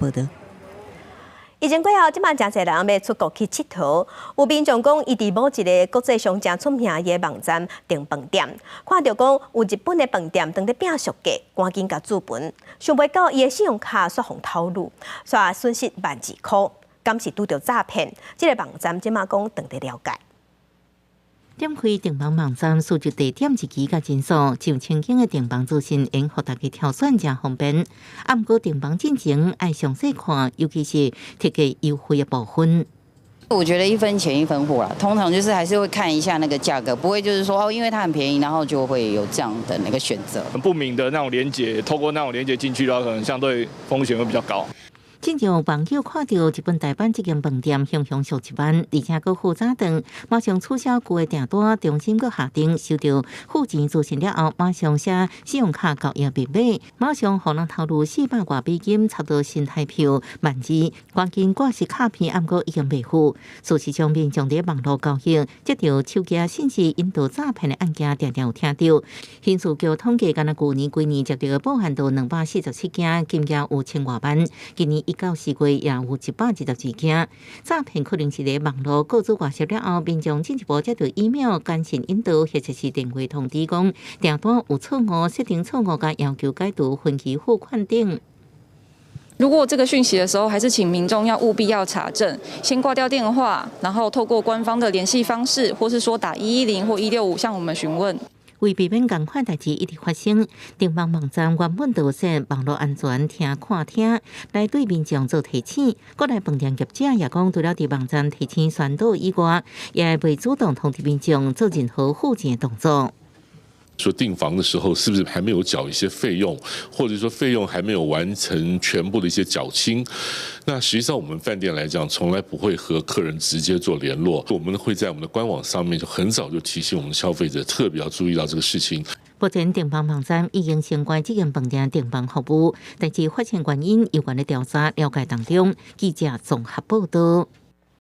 報道。疫情過後，這擺誠濟人欲出國去𨑨迌，有民眾講，伊佇某一个國際上誠出名的網站訂飯店，看著講有日本的飯店當咧拼俗價，趕緊共注文，想袂到伊的信用卡煞予偷擄，煞損失萬二箍，敢是拄著詐騙？這个網站這擺講正佇了解。點開訂房網站，輸入地點日期佮人數，上千間的訂房資訊，會予大家挑選誠方便。啊，毋過訂房進前愛詳細看，尤其是特價優惠的部分。我覺得一分錢一分貨啦，通常就是還是會看一下那個價格，不會就是說哦，因為它很便宜，然後就會有這樣的那個選擇。不明的那種連結，透過那種連結進去的話，可能相對風險會比較高。進前網友看著日本大阪這間飯店，雄雄俗1萬，而且閣付早頓，馬上取消舊的訂單，重新閣下訂，收著付錢資訊了後，馬上寫信用卡交易密碼，馬上予人偷擄400外美金，差不多新台票12,000，趕緊掛失卡片，毋過已經袂赴。事實上，民眾佇網路交易，接著手機信息引導詐騙的案件，定定有聽著。刑事局統計，干焦舊年規年接著報案就247件，金額有千外萬。今年1到4月也有122件。詐騙可能是佇網路購置外泄了後，民眾進一步接著 email 簡訊引導，或者是電話通知講訂單有錯誤、設定錯誤，佮要求解除分期付款等。如果這個訊息的時候，還是請民眾要務必要查證，先掛掉電話，然後透過官方的聯繫方式，或是說打110或165向我們詢問。為避免仝款代誌一直發生，訂房網站原本就設網路安全聽看聽來對民眾做提醒。國內飯店業者也講，除了佇網站提醒宣導以外，也會主動通知民眾做任何付錢的動作。說訂房的時候，是不是還沒有繳一些費用，或者說費用還沒有完成全部的一些繳清？那實際上我們飯店來講，從來不會和客人直接做聯絡，我們會在我們的官網上面就很早就提醒我們消費者，特別要注意到這個事情。目前訂房網站已經升關這間飯店訂房服務，但是發生原因有關的調查了解當中。記者綜合報道。